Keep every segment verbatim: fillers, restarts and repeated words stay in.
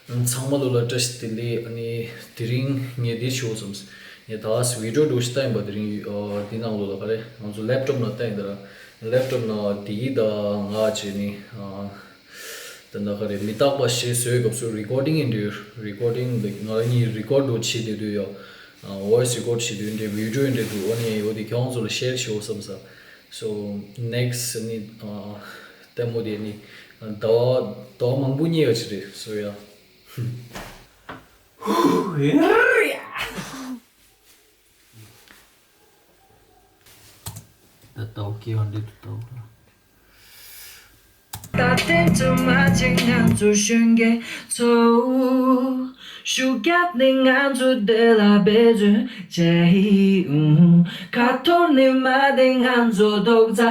ཚང་མ་ལོ་ལ་བཀྲ་ཤིས་བདེ་ལེགས། ཨ་ནི་དེ་རིང་ངས་འདི་ཞུ་བསམ། ངས་ད་བི་ཌིའོ་འདྲ་ཞིག་བལྟས་ཡིན་པ། དེ་རིང་ཨ་འདི་ནང་ལོ་ལ་ག་རེ་ང་ཚོ་ལེབ་ཊོབ་ནང་བལྟས་ཡིན་ད་ར། ལེབ་ཊོབ་ནང་དེའི་ད་ང་བྱས་ནི་ཨ་ད་ད་ག་རེ་མི་རྟག་པ་ཞེས་བཟོས་སྐབས་སུ་རི་ཀོར་ཌིང་ཡིན་དུས། རི་ཀོར་ཌིང་ལ་ང་རང་གཉིས་རི་ཀོར་ཌི་འདྲ་བྱེད་བསྡད་དུས་ཡ། ཨ་ཝོ་ཡིས་རི་ཀོར་ཌི་བྱེད་དུས་འདྲ། བི་ཌིའོ་འདྲ་འདུག་འོ་ནི་འོ་དེ་ཁྱོད་ཚོ་ལ་ཤེར་ཞུ་བསམ་ས། So next ནི་ཨ་ལྟད་མོ་དེ་ནི་ཟླ་བ་ཟླ་བ་མང་པོ་རྙེད་ཡོད་ཅིག་རེད། So yeah. ད་ལྟ་ཨོ་ཀེ་ཡོང་འདི་འདུག་ལྟ་བུ་ལ། ད་ཐེངས་ཙམ་མ་ཅིག་ང་ཚོ་གཞོན་སྐྱེས་ཚོ་ཤུགས་བརྒྱབ་ནས་ང་ཚོ་འདི་ལ་འབད་བརྩོན་བྱེད་ཧི་ཨུ། ཁ་འཐོར་ནས་མ་བསྡད་ང་ཚོ་རྡོག་རྩ་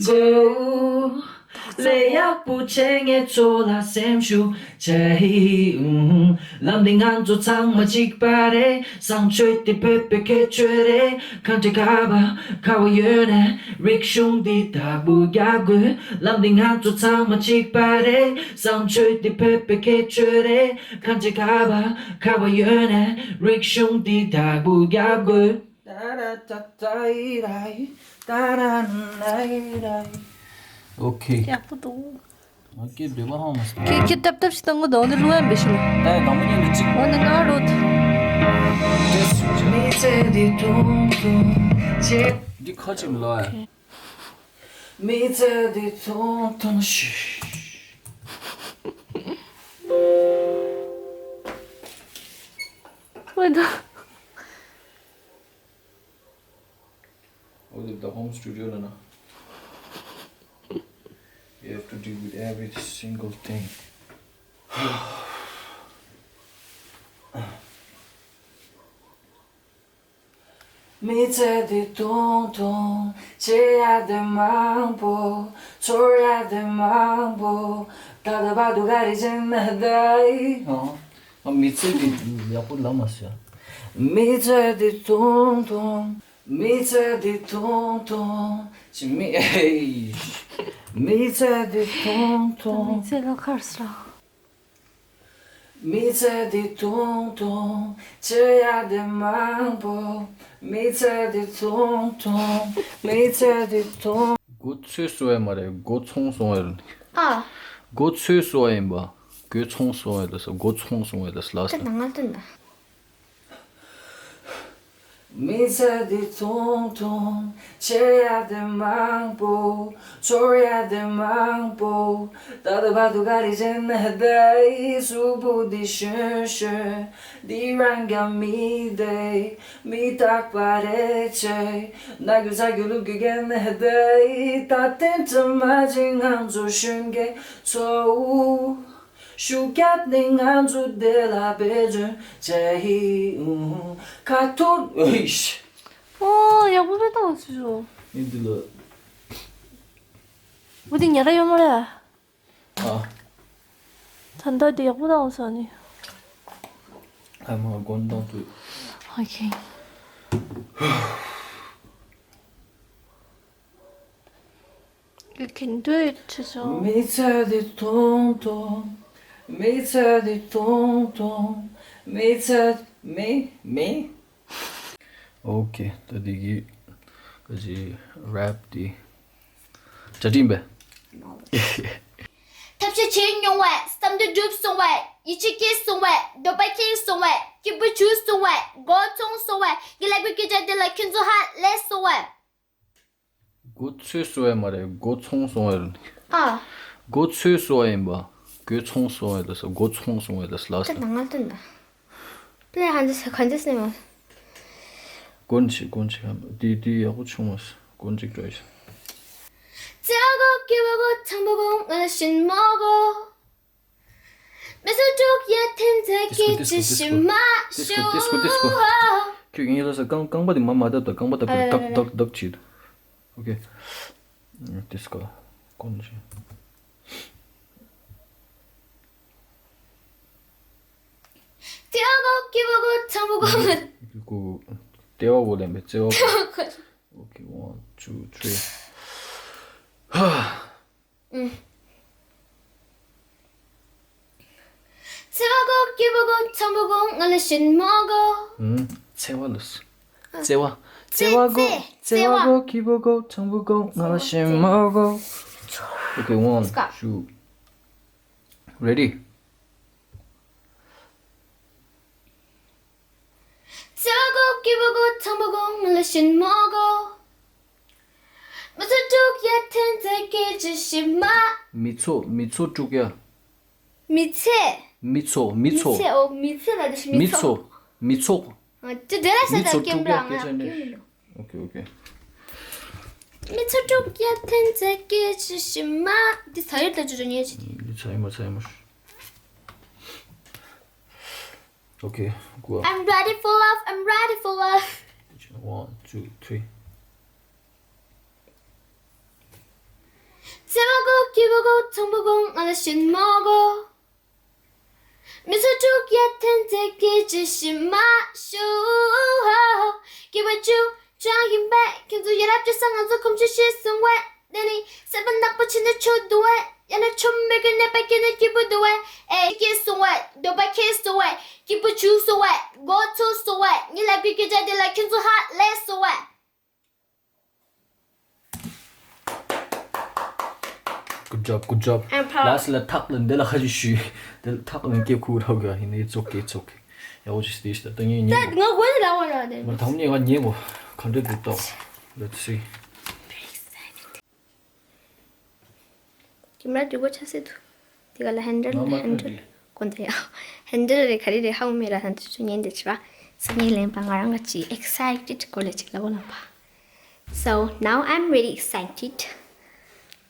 དགོས། ལས་ཡག་པོ་བྱེད་མཁན་ཚོ་ལ་སེམས་ཤུགས་བྱེད་ཧི་ཨུ། ལམ་འདི་ང་ཚོ་ཚང་མ་གཅིག་པ་རེད། བཟང་སྤྱོད་དེ་བོད་པའི་ཁྱད་ཆོས་རེད། གང་དྲན་ག་པར་ག་པར་ཡོད་ནའི་རིག་གཞུང་འདི་བདག་པོ་རྒྱག་དགོས། ལམ་འདི་ང་ཚོ་ཚང་མ་གཅིག་པ་རེད། བཟང་སྤྱོད་དེ་བོད་པའི་ཁྱད་ཆོས་རེད། གང་དྲན་ག་པར་ག་པར་ཡོད་ནའི་རིག་གཞུང་འདི་བདག་པོ་རྒྱག་དགོས། ཨོ་ཁེ། ཡག་པོ་འདུག་ཨོ་ཁེ། འདོད་པ་ཧང་མ་སོང་། ཁྱེད་ཁྱེད་ཏབ་ཏབ་ཞིག་བཏང་གོ་དོན་དུ་ལུང་ཡང་འབེ་ཤི་ལ། ད་ཡ་དང་པོ་ཉིད་ལ་གཅིག་འོ་ན་ང་རོ། འདི་ཁ་ཅིག་ལ་ཡ། མི་ཚེ་འདི་ཐུང་ཐུང་ཞིག་འོ་ད། འོ་དེ་ད་ཧོམ་སི་ཊུ་ཌི་ཡོ་ལ་ན། You have to deal with every single thing. མི་ཚེ་འདི་ཐུང་ཐུང་། བྱེད་ཡ་དེ་མང་པོ། ཚོར་ཡ་དེ་མང་པོ། ད་ལྟ་བར་དུ་ག་རེ་བྱས་ན་ད་ཡིན། ཨ། ཨ། མི་ཚེ་འདི་ཡག་པོ་ལབ་མ་སོང་། མི་ཚེ་འདི་ཐུང་ཐུང་། མི་ཚེ་འདི་ཐུང་ཐུང་། ཅི་མི་ཨེ། མི་ཚེ་འདི་ཐུང་ཐུང་། མི་ཚེ་ལ་ཁར་སྲ། མི་ཚེ་འདི་ཐུང་ཐུང་། བྱེད་ཡ་འདི་མང་པོ། མི་ཚེ་འདི་ཐུང་ཐུང་། མི་ཚེ་འདི་ཐུང་། མགོ་ཚོས་སོ་ཡ་མ་རེད། མགོ་ཚོང་སོང་ཡ་རེད། ཨ། མགོ་ཚོས་སོ་ཡ་ཡིན་པ། མགོ་ཚོང་སོང་ཡ་ལ་ས། མགོ་ཚོང་སོང་ཡ་ལ་ས་ལ་ས། ད་ནང་ལ་སྟོན་ད། མི་ཚེ་འདི་ཐུང་ཐུང་། བྱེད་ཡ་དེ་མང་པོ། ཚོར་ཡ་དེ་མང་པོ། ད་ལྟ་བར་དུ་ག་རེ་བྱས་ན་ད་ཡིན། གཟུགས་པོ་འདི་གཞོན་གཞོན། འདི་རང་ག་མི་བདེ། མི་རྟག་པ་རེད་ཅེས། ན་རྒྱུ་ཟ་རྒྱུ་བླུག་རྒྱུ་གན་ན་བདེ། ད་ཐེངས་ཙམ་མ་ཅིག་ང་ཚོ་གཞོན་སྐྱེས་ཚོ། ཤུགས་བརྒྱབ་ནས་ང་ཚོ་འདི་ལ་འབད་བརྩོན་བྱེད་ཧི་ཨུ། ཁ་ཐུག་ཨོ་ཤ། ཨོ་ཡག་པོ་རེད་ད་ང་ཚོ་ཚོ། ཨིན་འདི་ལ། འོ་དེ་ཉ་ར་ཡོད་མ་རེད། ཨ། ད་ལྟ་འདི་ཡག་པོ་ད་ང་ཚོ་ནི། ཨ་མ་དགོན་དང་དུ། ཨོ་ཁེ། You can do it, ཆུ་ཚོད། མི་ཚེ་འདི་ཐུང་ཐུང་། མི་ཚེ་འདི་ཐུང་ཐུང་། མི་ཚེ་མི་མི། ཨོ་ཁེ། ད་འདི་གི་ག་ཅི་རེབ་འདི་གྲ་སྒྲིག་པས། ཐབས་ཤེས་བྱེད་མྱོང་བས། བསམ་འདུན་འགྲུབ་སོང་བས། ཡིད་ཆེས་སྐྱེས་སོང་བས། འདོད་པ་ཁེངས་སོང་བས། སྐྱིད་པོ་བྱུང་སོང་བས། མགོ་ཚོང་སོང་བས། ངའི་ལག་པའི་སྐད་ཆ་འདི་ལ་ཁྱོད་ཚོ་ཧ་ལས་སོང་བས། མགོ་ཚོས་སོང་བས་མ་རེད། མགོ་ཚོང་སོང་བས་རེད། ཨ། མགོ་ཚོས་སོང་བས་ཡིན་པ། མགོ་ཚོང་སོང་བས་ལ་ས། མགོ་ཚོང་སོང་བས་ལ་ས་ལ་ས། ད་ནང་ལ་སྟོན་ད། པླེ་ཧན་ཏེ་ཁན་ཏེ་སེ་མ། གོན་ཆི་གོན་ཆི་ཧམ་དེ་དེ་ཡག་པོ་བྱུང་མ་སོང་། གོན་ཅིག་འགྲོ་ཡ། ཙེ་བ་གོ་ཀེ་བ་གོ་ཚང་པོ་གོ་ང་ལ་ཤིན་མོ་གོ། མེ་སོ་ཀྲུག་ཡ་ཐན་ཚ་ཀེ་ཅི་ཤི་མ་ཤོ། ཁྱོད་ངའི་ལ་ས་རྐང་རྐང་པ་དེ་མ་མ་བརྡབ་དང་། རྐང་པ་བརྡབ་པ་རེད། ཨ་ལ་ལ་ལ་ལ། བརྡབ་བརྡབ་བྱེད། ཨོ་ཁེ། ཏིས་ཀོ། གོན་ཆི། ཏེ་བ་གོ་ཀེ་བ་གོ་ཚང་པོ་གོ། ཀུ། ཏེ་བ་གོ་ལེན་པའི་ཙེ་བ་གོ། ཨོ་ཁེ། One, two, three. ཧ། ཨུམ། ཙེ་བ་གོ་ དང་པོ་དགོས་ང་ལ་ཞེན་མ་དགོས། ཨུམ། ཚེ་བ་ལོས། བརྩེ་བ། བརྩེ་བ་དགོས། བརྩེ་བ་དགོས། སྐྱིད་པོ་དགོས། དང་པོ་དགོས་ང་ལ་ཞེན་མ་དགོས། Okay, one, two. Ready? བརྩེ་བ་དགོས། སྐྱིད་པོ་དགོས། དང་པོ་དགོས་ང་ལ་ཞེན་མ་དགོས། མི་ཚོགས་དཀྲུག་ཡ་ཐན་ཚ་སྐད་ཆ་བཤད་མ། མི་ཚོགས། མི་ཚོགས་དཀྲུག་ཡ། མི་ཚེ། མི་ཚོགས། མི་མི་ཚོགས། ཚེ། ཨོ། མི་ཚེ་ལ་དེ་ཤི་མི་མི་ཚོགས། ཚོགས། མི་ཚོགས། ཨ། དེ་དེ་ལ་མི་ས་ཚོགས་ཀེམ་དཀྲུག་ཡ་རང་སྐད་ཆ་ང་ནི། Okay, okay. མི་ཚོགས་དཀྲུག་ཡ་ཐན་ཚ་སྐད་ཆ་བཤད་མ། འདི་ཚ་ཡོད་ལ་ཅོ་ཅོ་ཉེ་ཆེ་དེ། འདི་ཚ་ཡོད་མ་ཚ་ཡོད་མ། Okay, go. I'm ready for love, I'm ready for love. One, two, three. བརྩེ་བ་དགོས། སྐྱིད་པོ་དགོས། དང་པོ་དགོས་ང་ལ་ཞེན་མ་དགོས། མི་ཚོགས་དཀྲུག་ཡ་ཐན་ཚ་སྐད་ཆ་བཤད་མ་ཤོག་སྐྱིད་པ་བཅུ་ཅང་ཡིན་པས། ཁྱེད་ཚོ་ཡ་རབས་སྐྱེ་ས། ང་ཚོ་གོམས་གཤིས་ཤེས་སོང་བས། དེ་ནི་སེམས་པ་ནག་པོ་བྱས་ན་ཆོ་འདུག་བས། ཡང་ན་ཆོ་མེད་ཀྱི་ནད་པ་སྐྱེས་ན་སྐྱིད་པོ་འདུག་བས། ཨེ། སྐྱེས་སོང་བས། འདོད་པ་ཁེངས་སོང་བས། སྐྱིད་པོ་བྱུང་སོང་བས། མགོ་ཚོས་སོང་བས། ངའི་ལབ་ཀྱི་སྐད་ཆ་དེ་ལ་ཁྱེད་ཚོ་ཧ་ལས་སོང་བས། Good job, good job. I'm proud. Last ལ་ཐག་ལ་འདི་ལ་ཧ་ཅི་ཞུས། འདི་ལ་ཐག་ལ་སྐྱེ་ཁུག་རོགས་ག་ཡིན་ནའི་it's okay, it's okay. ཡག་པོ་ཅིག་སྟེ་ཤི་ད་ལྟ་ངས་ཉན་ད་གོ་ང་གོ་ནི་ལ་བ་ར་དེ། མ་ཐང་ནས་ང་ཉན་གོ་ག་འདྲ་འདུག་ལྟ། Let's see. ཀེམ་ར་འགྲིག་པོ་ཆགས་སྲིད་འདུག་དེ་ག་ལ་ཧན་ཌལ། ང་མ་ཧན་ཌལ་ཀོན་ཏེ་ཡ། ཧན་ཌལ་རེ་ག་རེ་རེ་ཧ་གོ་མེད་ར། ད་དུས་ཚོད་ཉན་དེ་ཆེ་བ། སང་ཉིན་ལེན་པ་ང་རང་ག་ཅིག་ཨེག་སའི་ཊེཌ་སྐོར་ལ་ཅིག་ལ་གོ་ལ་པ། So now I'm really excited.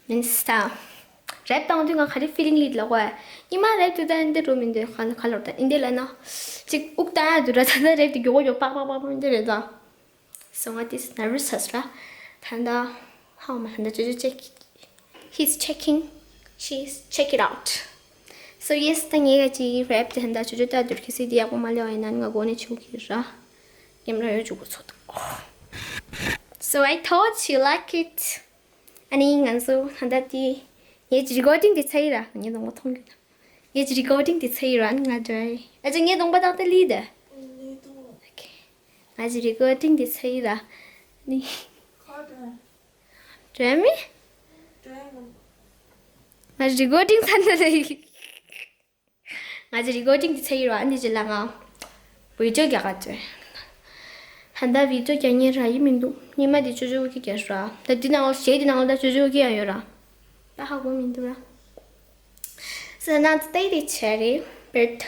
Means ད་རེབ་བཏང་དུས་ང་ག་རེ་ཕི་ལིང་ལི་ལ་གོ་ཡ། ཉི་མ་རེབ་དུས་ད་འདི་རུ་མི་འདུག་ག་ག་ལོར་ད་འདི་ལ་ན་ཅིག་དབུགས་བཏང་ཡ་འདུག་ར། ད་ད་རེབ་དུས་མགྱོགས་པོ་མགྱོགས་པག་པག་པག་པག་འདི་རེད་ད། So what is nervous ཧ་ས་ར། ད་ད་ཧ་མ་ད་ད་ཅོ་ཅོ་check. He's checking. She's check it out. So yes, ད་ངས་ག་ཅིག་རེབ་དེ་ད་ཅོ་ཅོ་ལྟ་དུས་ཁི་སི་དེ་ཡག་པོ་མ་ལེ་བ་ཡིན་ན་ང་གོ་ནས་ཆུ་གི་ར། ཀེམ་ར་ཡོད་ཅུ་གོ་ཚོད། So I thought she like it. ཨ་ནི་ང་ཚོ་ད་ད་དེ་ངས་ཀྱི་རི་ཀོར་ཌིང་དེ་ཚར་ཡི་ར། ངས་ནོར་མ་མཐོང་གི་ན། ངས་ཀྱི་རི་ཀོར་ཌིང་དེ་ཚར་ཡི་ར། ཨ་ནི་ང་འདྲ་ཡི་ཨ་ཅག་ངས་གདོང་པ་དག་ད་ལི་ད། Okay. ང་ཀྱི་རི་ཀོར་ཌིང་དེ་ཚར་ཡི་ར། ནི། འདྲ་མི། ང་ཀྱི་རི་ཀོར་ཌིང་ཚར་ན་ལ་ཡི། ང་ཚོ་རི་ཀོར་ཌིང་དེ་ཚར་ཡོད་ར། ཨ་འདི་ཅི་ལ་ང་བི་ཌི་ཡོ་རྒྱག་ག་ཚོད། ཧན་ད་བི་ཌི་ཡོ་རྒྱག་ཉན་ར་ཡི་མི་འདུག་ཉི་མ་དེ་ཅོ་ཅོ་གི་རྒྱག་ར། ད་འདི་ནང་ལ་གཞས་དེ་ནང་ལ་ད་ཅོ་ཅོ་གི་ཡང་ཡོད་ར། ད་ཧ་གོ་མི་འདུག་ར། སོ་ན་ཙི་ཏེ་དེ་ཆེ་རེད་བེར་ཐ།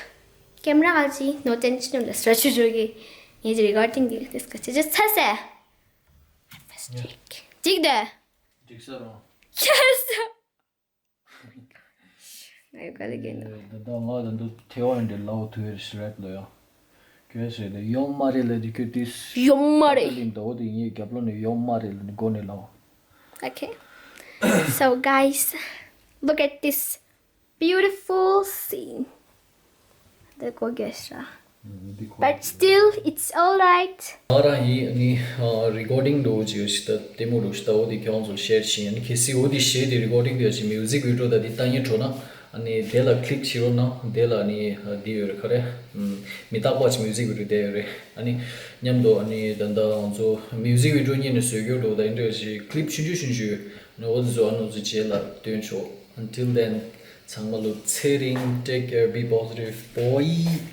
ཀེམ་ར་ག་ཅི་ནོ་ཊེན་ཤན་ལ་སོ་ཅོ་ཅོ་གི། ངས་ཀྱི་རི་ཀོར་ཌིང་དེ་དེ་སྐད་ཆ་ཅི་ཚར་སེ། ཅིག་དེ། འགྲིག་ས་རང་། ཅི་ས། ང་ཡོད་ག་ལ་རྒན་ད། ད་ལྟ་ང་ད་ལྟ་ཐེ་ཝན་འདྲ་ལའོ་ཐུ་ཡེར་སི་རེད་ལོ་ཡ། ཁྱོད་ཟེར་ཏེ་ཡོང་མ་རེད་ལ་དེ་ཁྱོད་དེ། ཡོང་མ་རེད། ད་ལྟ་ལིང་ད་འོ་དེ་ངའི་རྒྱབ་ལོ་ནས་ཡོང་མ་རེད་ལ་ནི་མགོ་ནས་ལའོ། Okay. So guys, look at this beautiful scene. འདི་གོ་གེ་ཤ། འདི་གོ། But still, it's alright. ང་རང་ཡིན་ནི་རི་ཀོར་ཌིང་འགྲོ་ཅིག་ཡོད་ཤི་ད་ལྟད་མོ་འགྲོ་ཤི་ད་འོ་དེ་ཁྱོད་ཚོར་ཤེར་ཤི་ཡིན་ནི་གལ་སྲིད་འོ་དེ་ཤེར་དེ་རི་ཀོར་ཌིང་དེ་ཅིག་མིའུ་ཟིག་བི་ཌི་ཡོ་ད་དེ་ལྟ་ཉན་འགྲོ་ན་ཨ་ནི་དེ་ལ་ཀི་ལིག་བྱེད་རོགས་གནང་། དེ་ལ་ནི་དེ་ཡོད་རེད་ག་རེ་མི་རྟག་པ་ཅིག་མིའུ་ཟིག་བི་ཌི་ཡོ་དེ་ཡོད་རེད། ཨ་ནི་མཉམ་དུ་ཨ་ནི་ད་ལྟ་ང་ཚོ་མིའུ་ཟིག་བི་ཌི་ཡོ་ཉན་ནས་བཟོས་རྒྱུ་འགྲོ་ད་ཡིན་འདྲ་ཞིག་ཀི་ལིབ་ཆུང་ཆུང་ཆུང་ཆུང་ཡོད་ནི་འོ་དེ་ཚོ་ཨ་ནི་ཚོ་རྗེས་ལ་སྟོན་ཆོག Until then, ཚང་མ་ལོ་ཚེ་རིང་། Take care, be positive, boy.